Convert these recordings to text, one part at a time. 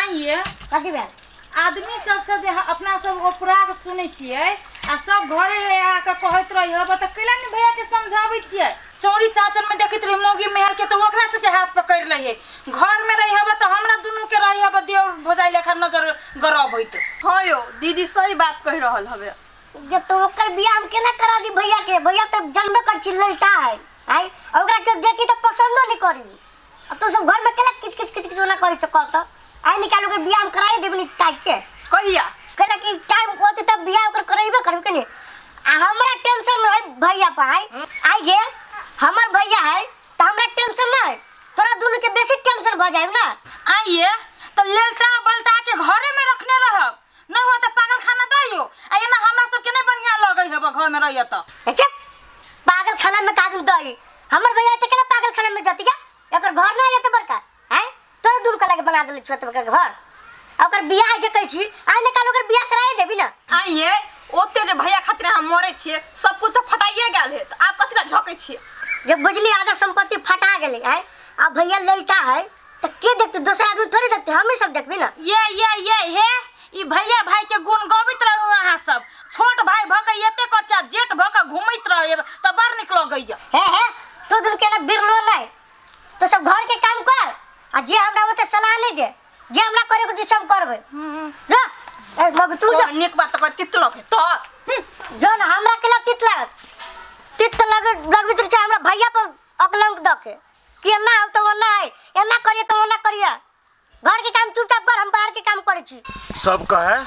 आइए। कथी भेल? आदमी सबसँ जे अपना सब अपराध सुनै छियै आ सब घरे आके कहैत रही हब तऽ कैला नहि भैयाके समझाबै छियै? चौरी चाचर में देखैत रही मौगी मेहर के तऽ ओकरा सबके हाथ पकड़ि लै है। घर में रही हब तऽ हमरा दुनू के रही हब देव भौजाइ लेखा नजर गरबैत। हाँ यौ दीदी सही बात कहि रहल हवे। जे तो ओकर बियाह हम केना करा दी भैया के? भैया तो जनबे कर छी ललटा है आय, आ ओकरा के देखी तो पसंदो नहीं करी। अब तो सब घर में केला किच किच किच किच ओना करी छ कह तो आइ निकाल ओकर बियाह हम कराई देबनी ताकि के। कहिया? केला कि टाइम होते तब बियाह ओकर करेबे करबे के नहीं। आ हमरा टेंशन है भैया पर आइ आइ गे हमर भैया है तो हमरा टेंशन ना है, तोरा दुनू के बेसी टेंशन भ जाए ना। आइए तो लेलटा बलटा के घरे में रखने रहब, नहीं हो तो पागल खाना दैयो आ एना हमरा सबके नहीं बढ़िया लगै हेब घर में रहिए तो। अच्छा पागल खाना में काजू दही हमर भैया त केना पागल खाना में जतिया? एकर घर ना आयत बड़का हैं, तोरा दुनू के लगे बना देले छोट बड़का घर। आ ओकर बियाह जे कहै छी आइ ने काल ओकर बियाह कराए देबी ना। आइए ओते जे भैया खातिर हम मरे छियै सब कुछ तो फटाइए गेल है, तो आप कथी ला झकै छियै? जब बुझली आधा संपत्ति फटा गेलै हैं, आ भैया ललटा है तो के देखते? दोसर आदमी थोड़े देखते, हमें सब देखबी ना। ये ये ये हे ई भैया भाई के गुण गबैत रहू अहाँ सब, छोट भाई भ के एते खर्चा जेठ भ के घुमैत रहे त बड़ निक लगैया। हे हे तो दुन के ना बिरनो नहीं, तो सब घर के काम कर आ जे हमरा ओते सलाह नहीं दे, जे हमरा करे के दिशा हम करबे। जा ए मग तू जा। तोरा नीक बात कह तित लगे तो। जो ना हमरा के लग तित लागत, तित लग लगबित रहे हमरा भैया पर अकलंक द के कि एना हो तो ओना है, एना करिए तो ओना करिए। घर के काम चुपचाप कर, हम बाहर के काम करै छी। सब कहे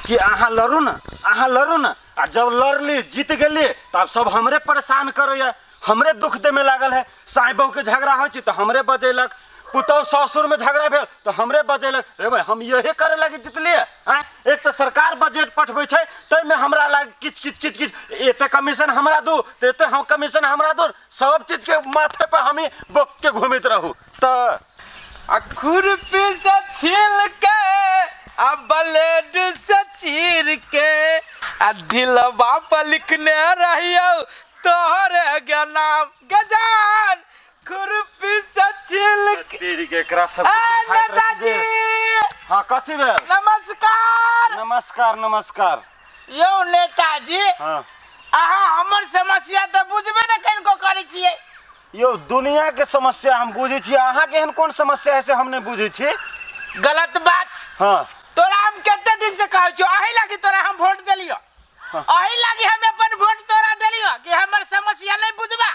कि अहाँ लड़ू ना, अहाँ लड़ू ना, आ जब लड़ली जीत गेली तब सब हमरे परेशान करैया, हमरे दुख देमे लागल है। साई बहू के झगड़ा होइ छै तऽ हमरे बजेलक, पुतहु ससुर में झगड़ा भेल तऽ हमरे बजेलक। रे भाई हम यही करे लागी जितलियै आँय? एक तऽ सरकार बजट पठबै छै ताहिमे हमरा लाग किच किच किच किच, एते कमीशन हमरा दू तऽ एते हम कमीशन हमरा दू, सब चीज के माथे पर हमी बोक के घूमैत रहू। तऽ आ खुरपी से छील के आ ब्लेड से चीर के आ दिलवा पर लिखने रहियो तोहरे गे नाम गजान। खुरपी से छील के तेरी के एकरा सब ए कुछ खाइत रहै नेताजी छै। हाँ कथी भेल? नमस्कार। नमस्कार नमस्कार। यौ नेताजी, हाँ अहाँ हमर समस्या तऽ बुझबे ने कनिको करै छियै। यौ दुनिया के समस्या हम बुझै छी, अहाँ के एहन कोन समस्या है से हम नहि बुझै छी। गलत बात। हाँ तोरा हम कते दिन से कहै छियौ, अही लागी तोरा हम वोट देलियौ, अही लागी हम अपन वोट तोरा देलियौ कि हमर समस्या नहीं बुझबा।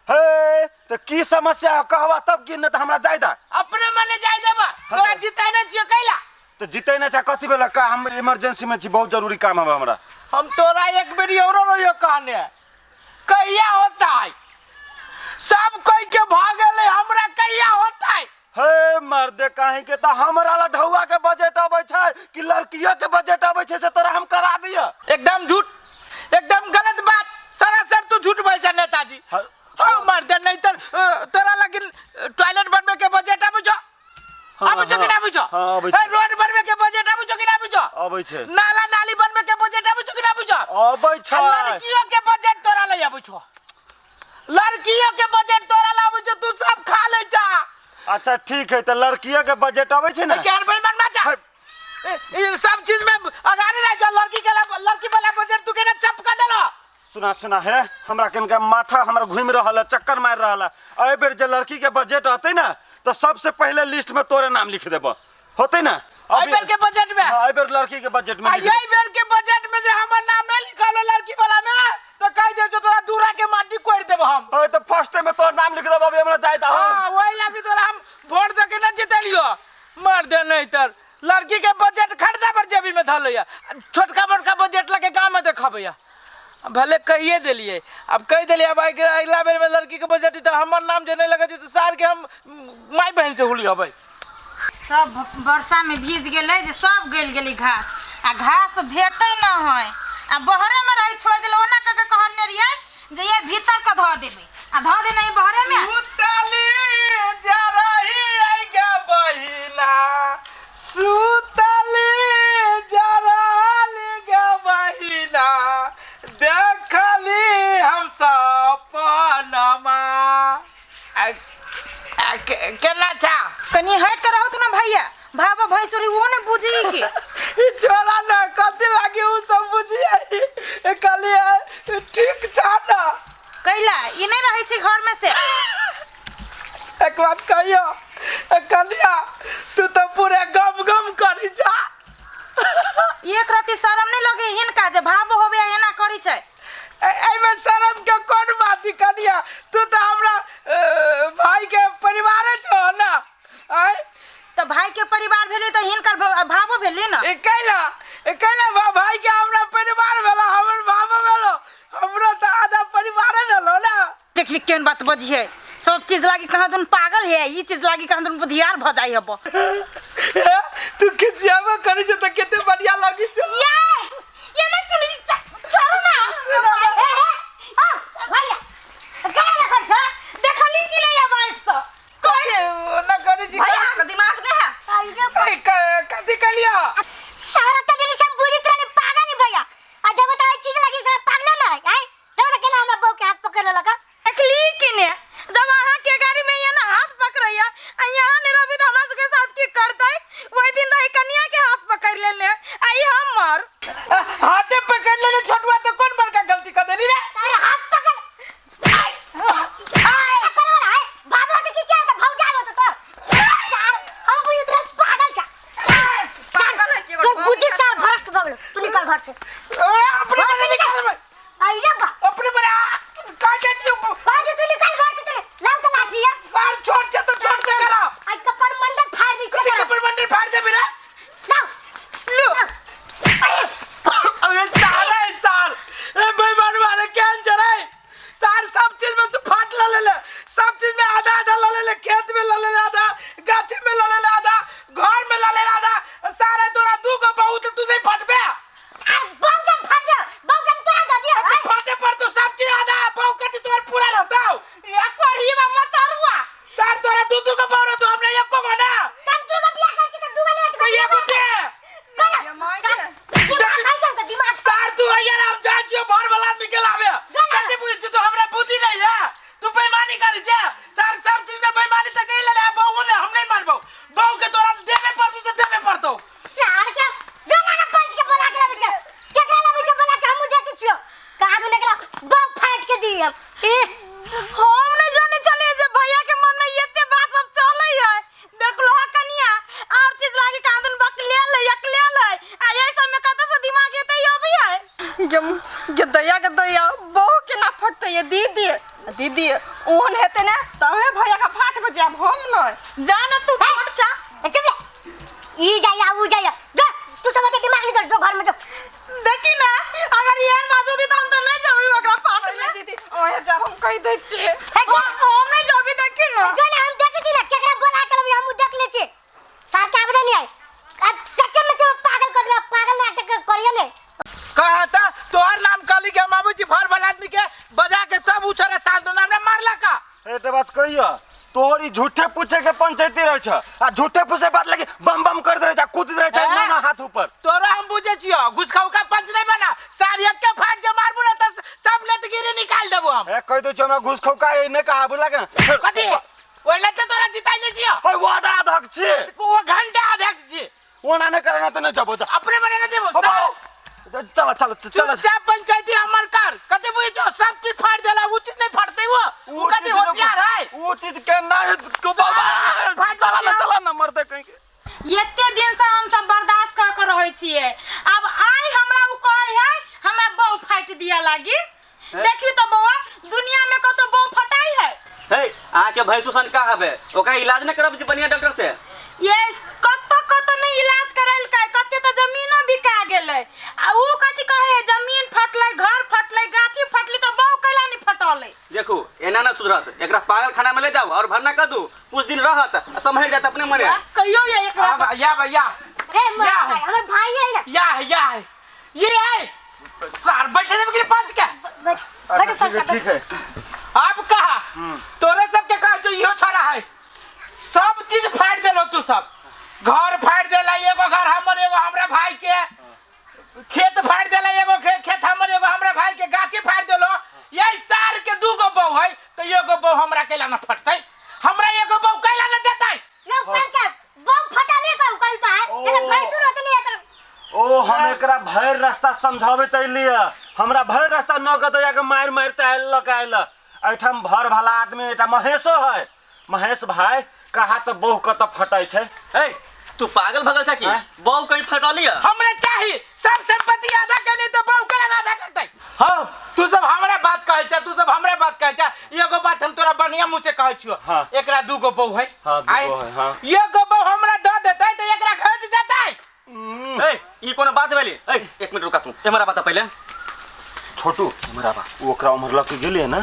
हे तऽ की समस्या है कहबा तब की, नहि तऽ हमरा जाय दा। अपने मने जाय देबा, तोरा जितै नहि छियौ कैला? तऽ जितै नहि छै कथी भेल? का हम इमरजेंसी में छी, बहुत जरूरी काम है हमरा। हम तोरा एक बेर औरो रहियो कहने, कहिया होता है सब कोई के भऽ गेलै, हमरा कहिया होता है? हे मर्दे काहे के तऽ हमरा ला ढौआ के बजट अबै छै कि लड़कियों के बजट अबै छै से तोरा हम करा दिअ? एकदम झूठ, एकदम गलत बात, सरासर तू झूठ बोलै छै नेताजी। हाँ। हाँ मर्दे, नहीं तर तोरा लगिन टॉयलेट बनबे के बजट आबै छौ? हाँ, आबै छौ कि हाँ। ना आबै छौ? हाँ, आबै छै। ए, रोड बनबे के बजट आबै छौ कि ना आबै छौ? अबै छै। नाला नाली बनबे के बजट आबै छौ कि ना आबै छौ? अबै छै। आ लड़कियों के बजट तोरा लय आबै छौ, लड़कियों के बजट तोरा लय आबै छौ, तू सब खा लै छा। अच्छा ठीक है, तऽ लड़कियों के बजट अबै छै ने? केहन बेईमान ना जा। है। ई सब चीज में अगाड़ी रह जा, लड़की के लड़की वाला बजट तू केना चपका देलो? सुना सुना हे हमरा कनिका माथा हमरा घूमि रहल है, चक्कर मारि रहल है। एहि बेर जे लड़की के बजट अतै ने तऽ सबसे पहिले लिस्ट में तोरे नाम लिख देबऽ, होतै ने? एहि बेर के बजट में? हाँ, एहि बेर लड़की के बजट में आ लिख देबऽ। एहि बेर के बजट में जे हमर नाम नहीं लिखल हो लड़की वाला में तो कहि दे तोरा दूरा के माटी कोड़ि देबो हम। ओए तऽ फर्स्ट में तोर नाम लिख देबऽ, अभी हमरा जाय दऽ। हाँ वही लागी तोरा हम वोट दे के न जितलियो। मार दे नहीं तर लड़की के बजट खरीदे पर जेबी में धलैया, छोटका मोटका बजट लगे गाँव में देखबैया। भले कहिए देलिए, अब कहि देलिए, अब अगला बेर में लड़की के बजट तऽ हमर नाम जे नहीं लगत तऽ सार के हम माय बहन से हुली हबै। सब वर्षा में भीज गेलै जे सब गलि गेलै घास, आ घास भेटै न है, आ बहरे में रही छोड़ देलै। ओना कऽ के कहने रहियै जे ये भीतर के धऽ देबै, आ धऽ देने है बहरे में। सुतली जा रही आई गे बहिना, सुतली जा रहली गे बहिना, देखली हम सपनमा। केना छा? कनी हट के रहत ना भैया, भाव भैंस सुरी वो ने बुझी के। ई छोरा ना कथी लागी उ सब बुझिए, ए कहलिए ठीक छा ना। कैला ई नहीं रहै छै घर में से। एक बात कहियो ए कनिया, तू तो पूरे गम गम करी जा। एक रति शरम नहीं लगे हिनका जे भाव होबे एना करी छै। एहिमे शरम के कोन बात है कनिया, तू तो हमरा भाई के परिवारे छो ना। आय तऽ भाई के परिवार भेलै तऽ हिनकर भावो भेलै ना। ए कैला, ए कैला भाई के हमरा परिवार भेलो, हमर भावो भेलो, हमरो तऽ आधा परिवारे भेलो ना। देखली केहन बात बजिहे, सब चीज लागी कहाँ दुन पागल है, ई चीज लागी कहाँ दुन बुधियार भ जाइ हब। ए, तू खिसियाबो करी छो तऽ कते बढ़िया लगी छो। ये ये नहीं सुनी, छोड़ू ना। हे हे हां भैया केना ना कर छ? देखली कि नहीं आवाज से कथी ना करी छी? भैया के दिमाग नहीं है। आई रे ए, कथी कहलियो? सारा त दिन सब बुझित रहले पागल है भैया, आ देखो त ई चीज लगी सारा पागल ना है। आय देखो त केना हमरा बहू के हाथ पकड़ लेलक। देखली कि ने जब अहाँ के गाड़ी में ये ना हाथ पकड़ैया आ यहाँ ने रवि त हमरा सबके साथ की करतै। ओहि दिन रही कनिया के हाथ पकड़ लेले आ ई हमर हाथे पकड़ लेले छोटुआ, तो कौन बड़का गलती कर देली रे? सारे हाथ पकड़ आय आय पकड़ वाला है बाबू तो की क्या त भौजा तो तोर सार हम बुझित रहले पागल छ। पागल है कि तोर बुद्धि सार भ्रष्ट भ गेलो, तू निकल घर से। ए, अपने मने निकाल बे। आई रे बा अपने मने का जाय छी? कह दे तू निकल घर से, तोरे नाम तो लाठी है। सार छोट छे तो छोट से करा। आई कपड़ मंडल फाड़ दी कथी छै। कपड़ मंडल फाड़ देबी रे? नाम लो अरे सार है सार, ए बेईमान वाले केहन छै रे सार? सब चीज में तू फाट ल लेले, सब चीज में आधा आधा ल लेले, खेत में ल लेले आधा, गाछी में ल लेले आधा, घर में ल लेले आधा। सारे तोरा दू गो बहू त तू नहीं फटबे। सार बहू के फाड़ दे, बहू के तोरा दे दिया। तू फटे पर तू सब चीज आधा, बहू कथी तोर पूरा रहतौ। ये करही बा मचरुआ। सार तोरा दू दू गो बहू रहतौ, हमरा एको गो ना। तम दू गो बियाह करै छी त दू गो नहीं तो एगो के ये माय के दिमाग नहीं के दिमाग। सार तू यार हम जाइ छियो भर वाला आदमी के लाबे। कते बुझै छी तू हमरा बुद्धि नहीं है, तू बेईमानी करै छे सार। सब चीज में बेईमानी त कहि लेले, बहू में हम नहीं मानबौ। बहू के तोरा देबे पड़तौ त देबे पड़तौ। सार के जो ना पंच के बोला के लाबै छै, केकरा लाबै छै बोला के हमहूँ देखै छियो कहा दूने एकरा बहू फाटि के दी हम। ए हम नहीं जाने चले जे भैया के मन में एते बात सब चले है। देखलो हा कनिया और चीज लागी कांदन बकले ले यकले ले आ ये सब में कत से दिमाग एते अभी है। गे गे दैया के दैया बहू के ना फटतै ये दीदी। दीदी ओहन हेतै ने तऽ अहें भैया के फाट बजायब हम नहीं। जान तू छोट छा। ए, चुप रे, ई जाइया ऊ जाइया, जो तू सब ओते दिमाग नहीं चल, जो घर में जो। देखी ना अगर एहन बात होती त हम त नहीं जबी ओकरा फाट पहिले ले। दीदी ओहे जा हम कहि दै छियै। ए, जो हम नहीं जबी देखी ना। जो ना हम देखै छी ना केकरा बोला के लाबै हमहूँ देख लै छी। सार के आबे नहीं आए अब सच्चे में पागल कर दिया, पागल नाटक करियो ने। कहा था तोहर नाम कहली के हम आबै छी भर वाला आदमी के बजा के सब उछरे साल दो नाम मारला का। एकटा बात कहियो, तोहर ई झूठे पूछे के पंचायती रहे छ आ झूठे पूछे बात लगी बम बम करत रहे छ, कूदत रहे छ ए? ना हाथ ऊपर। तोरा हम बुझे छियो घुसखाऊ का पंच नहीं बना सार एक के फाट जे मारबू ना त सब लेतगिरी निकाल देबो हम। ए कह दे छ हमरा घुसखाऊ का ए नहीं कहा बुला के ना। कथी ओइ लते तोरा जिताइले छियो? ओइ वार्ड अध्यक्ष छी। वो घंटा अध्यक्ष छी। ओना नहीं करना त नहीं जबो जा। अपने मने न देबो हो सार। बाबू। चल चल चल चुपचाप पंचायती हमर कर। कते बुझे छो सब चीज फाड़ देला उ चीज नहीं फाड़ते वो। उ कते होशियार है। वो चीज के ना को बाबा फाड़ चला ना देला। चला ना मरते कहीं के। एते दिन से हम सब बर्दाश्त कर कर रहै छियै, अब आइ हमरा उ कहै है हमरा बहू फाटि दिया लागी। देखियो तो बौआ दुनिया में कतो बहू फटाई है। हे अहाँ के भैंसो सन का हवे, ओकरा इलाज न करब जे बढ़िया डॉक्टर से? ये कतो कतो नहीं इलाज करलकै, कते त जमीनो बिका गेलै आ उ कथी कहै है जमीन फटलै, घर फटलै, गाछी फटलै त बहू कैला नहीं फटलै। देखू एना न सुधरत, एकरा पागल खाना में ले जाओ और भरना कर दू, कुछ दिन रहत आ सम्हरि जात अपने मने। कहियो ये एकरा अब या भैया रे मर या। भाई, हमर भाई है ना। या या ये है सार बैठे देबे के पंच के। बैठ अच्छा, बैठ ठीक है ठीक है। अब कहा तोरे सबके कहा जो इहो छोरा है सब चीज फाड़ देलो तू, सब घर फाड़ देला, एगो घर हमर एगो हमरा भाई के, खेत फाड़ देला एगो खेत हमर एगो हमरा भाई के, गाछी फाड़ देलो। यही सार के दू गो बहू है तो एगो बहू हमरा कैला न फटतै, हमरा एगो बहू कैला न देतै। लो पंच साहब बहू फटाले कहू कहू तो है। भैंसुर होते नहीं एकर। ओ हम एकरा भरि रास्ता समझाबैत अयलियै, हमरा भरि रास्ता न गदैया के मारि मारिते आयल लऽ के आयल। एहिठाम भर भला आदमी एकटा महेशो है। महेश भाई कहा तऽ बहु कतऽ फटै छै? ए तू पागल भगल छ की? आँय? बहू कहीं फटली है? हमरा चाही सब संपत्ति आधा के, नहीं तो बहू के आधा करतै। हाँ, तू सब हमरा बात कहै छ, तू सब हमरा बात कहै छ। एगो बात हम तोरा बढ़िया मुंह से कहै छियो। हाँ। एकरा दू गो बहू है। हाँ, दू आय, गो है, हाँ। एगो बहू हमरा दऽ देतै तऽ एकरा घट जेतै। ए ई कोनो बात भेली? ए एक मिनट रुका, तू हमरा बता पहिले। छोटू हमरा बा ओ ओकरा उम्हर लऽ के गेलियै ने,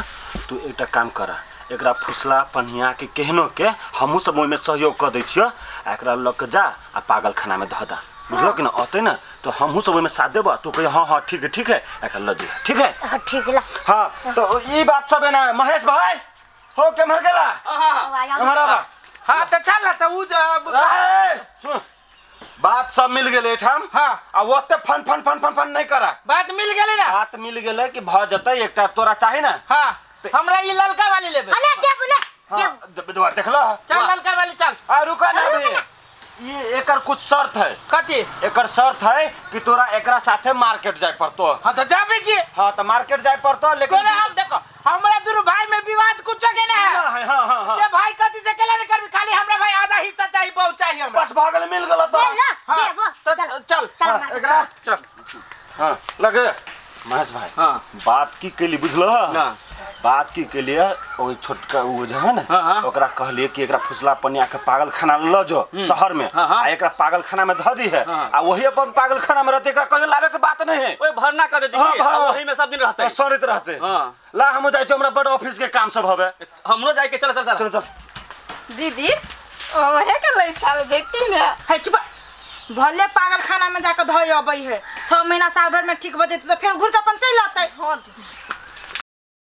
तू एकटा काम करा, एकरा फुसला पनिया के केहनो के हमहूँ सब ओहिमे सहयोग कऽ दै छियो, आ एकरा लऽ के जा आ पागल खाना में धऽ दा, बुझलो कि ना? अतै ने तो हमहूँ सब ओहिमे साथ देबो, तू कहियो हाँ हाँ ठीक है ठीक है, एकरा लऽ जइहे, ठीक है? हाँ ठीक ला। हाँ तो ई बात सब है ना। महेश भाई हो केम्हर गेला? एम्हर आबा। हाँ तऽ चल ना तऽ उ ए, सुन, बात सब मिल गेलै एहिठाम। हाँ। आ ओते फन फन फन फन फन नहि करा। बात मिल गेलै ना? बात मिल गेलै कि भऽ जेतै, एकटा तोरा चाही ना? हाँ, हमरा ई ललका वाली लेबै। अरे देबू ना। हाँ, देबू। दुआर देखलो? चल ललका वाली चल। आ रुका ना अभी, ये एकर कुछ शर्त है। कथी? एकर शर्त है कि तोरा एकरा साथे मार्केट जाय पड़तो। हाँ तो जाबे की? हाँ तो मार्केट जाय पड़तो, लेकिन तोरा हम देखो हमरा दुनू भाई में विवाद कुछ के ना है। ना है, हाँ हाँ हाँ। जे भाई कथी से केला नहीं करबी, खाली हमरा भाई आधा हिस्सा चाहिए, बहुत चाहिए हमरा। बस भऽ गेलै, मिल गेल तो। दे ला। हाँ, देबो। तो चल। चल। चल हाँ, मार्केट। एकरा चल। हाँ लगे महेश भाई। हाँ। बात की केली बुझलो? ना। बात की केलिए, ओहि छोटका ओ जे है ने, हाँ, हाँ। ओकरा कहलिए कि एकरा फुसला पनिया के पागल खाना ल जो शहर में, हाँ, हाँ। आ एकरा पागल खाना में धऽ दी है, हाँ। आ वही अपन पागल खाना में रहते, एकरा कहियो लाबे के बात नहीं है। ओए भरना कर देती हाँ, की? भरना। आ वही में सब दिन रहते। सड़ैत रहते। हाँ। ला हम जाइ छी, हमरा बड़ ऑफिस के काम सब हवे। हमरो जाए के, चल चल चल। चल चल। दीदी ओहे के लै छल जैती ने। है चुप, भले पागल खाना में जाके धोई अबै है, 6 महीना साल भर में ठीक भऽ जेतै तऽ फेर घुरि कऽ अपन चलि अतै।